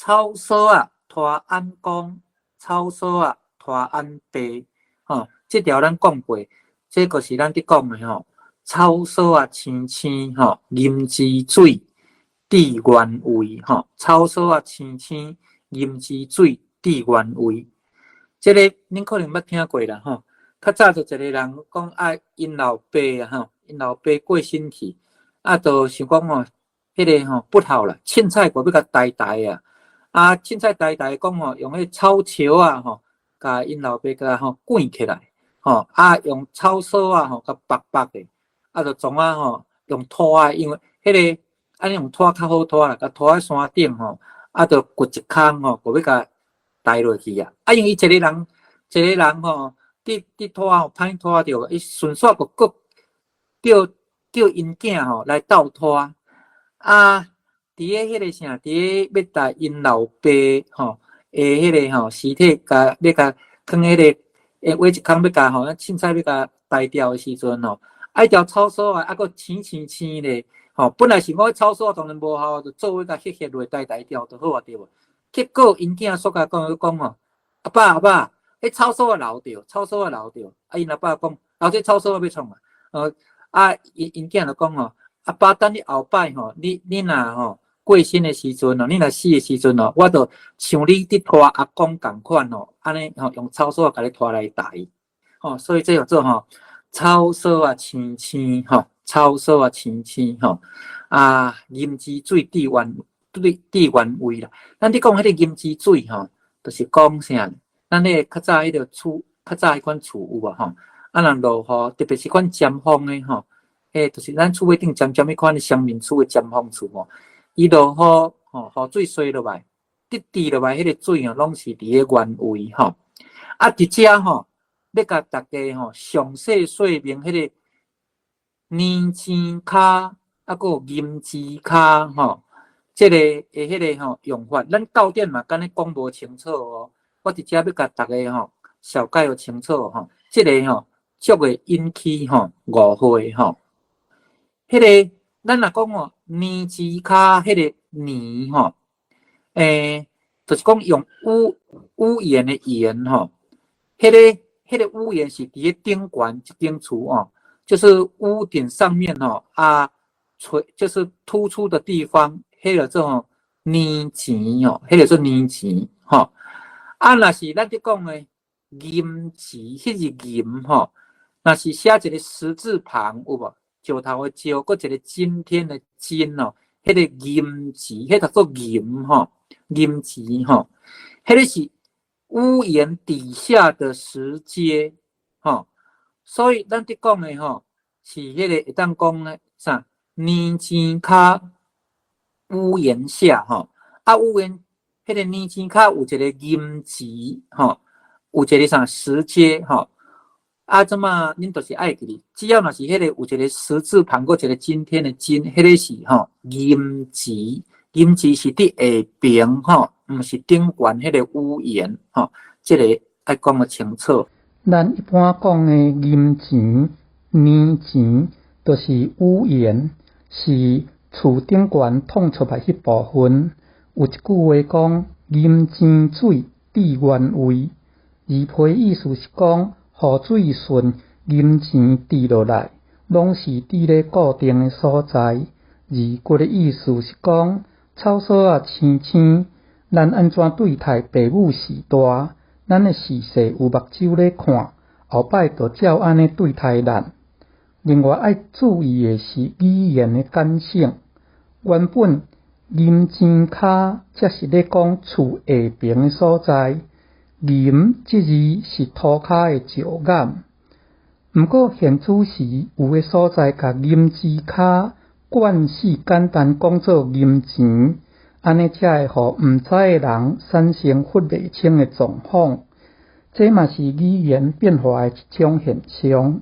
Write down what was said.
草索仔拖翁公，草索仔拖翁爸，吼，這條咱講過，這個是咱佇講的吼。草索仔青青吼，吟之水佇原位吼。草索仔青青，吟之水佇原位。這个恁可能捌聽過啦吼。較早就一個人講啊，𪜶老爸啊吼，𪜶老爸過身去，啊，就想講吼，彼个吼不孝啦，凊彩閣欲共刣刣啊，啊，凊彩刣刣講吼，用彼草樵仔吼，共𪜶老爸共吼捲起來，吼，啊，用草索仔吼，共縛縛的，啊，就創啊吼，用拖的，因為彼个按呢用拖較好拖啦，共拖佇山頂吼，啊，就掘一空吼，閣欲共刣落去啊，啊，因為伊一個人，一個人吼，佇佇拖吼，歹拖著，伊順紲閣閣叫叫𪜶囝吼來鬥拖，啊，佇咧彼个啥，佇咧欲刣𪜶老爸吼的彼个吼屍體，共欲共囥彼个，挖一空欲共吼，咱凊彩欲共刣掉的時陣吼，啊，彼條草索仔，啊，閣青青青咧，吼，本來想講草索當然無效，就做伙共歇歇落刣刣掉就好啊，對無？結果𪜶囝煞共講講吼，阿爸阿爸，彼草索仔留著，草索仔留著，啊，𪜶阿爸講，留這草索仔欲創啊？啊，𪜶𪜶囝就講吼，阿爸等你後擺吼，你你若吼過身的時陣吼，你若死的時陣吼，我就像你佇拖阿公仝款吼，按呢吼用草索仔共你拖來刣，吼，所以這叫做吼草索仔青青吼，草索仔青青吼，啊，吟之水佇原對佇原位啦。咱佇講彼个吟之水吼，就是講啥？咱彼个較早彼个厝，較早彼款厝有無吼？啊，若落雨，特別是款尖風的吼，欸，就是咱厝尾頂尖尖彼款的鄉民厝的尖風厝吼，伊落雨吼，雨水洗落來，滴滴落來，彼个水吼，攏是佇咧原位吼。啊，佇遮吼，欲共大家吼詳細說明彼个年錢跤，啊，閣有吟之跤吼，這个的彼个吼用法，咱教典嘛，敢若講無清楚哦。我佇遮欲共大家吼，紹解予清楚吼，這个吼足會引起吼誤會吼。彼个咱若講吼年之跤，彼个年吼，欸，就是講用屋屋檐的檐吼，彼个彼个屋檐是佇咧頂懸一間厝哦，就是屋頂上面吼啊，垂就是突出的地方，彼个做吼年錢哦，彼个做年錢吼。啊，若是咱佇講的吟字，彼個吟吼，若是寫一個十字旁有無？石頭的石，閣一個今天的今哦，彼個吟字，彼讀做吟吼，吟字吼，彼個是屋檐底下的石階吼，所以咱佇講的吼，是彼個會當講咧啥？年錢跤屋檐下吼，啊屋檐。彼個年錢跤有一個吟字吼，有一個啥石階吼，啊，這馬恁就是愛記得，只要若是彼個有一個十字旁，閣一個今天的今，彼個是吼吟字，吟字是佇下爿吼，毋是頂懸彼個屋檐吼，這個愛講予清楚。咱一般講的吟錢、年錢，就是屋檐，是厝頂懸揬出來彼部分。有一句話講：吟錢水佇原位，字皮意思是講雨水順吟錢滴落來，攏是佇咧固定的所在。字骨的意思是講草索仔青青，咱按怎對待爸母序大？咱的視勢有目睭咧看，後擺就照按呢對待咱。另外愛注意的是語言的簡省，原本吟錢跤才是咧講厝下爿的所在，吟這字是塗跤的石眼。毋過現此時有的所在共吟之跤慣勢簡單講做吟錢，按呢才會予毋知的人產生分袂清的狀況。這嘛是語言變化的一種現象。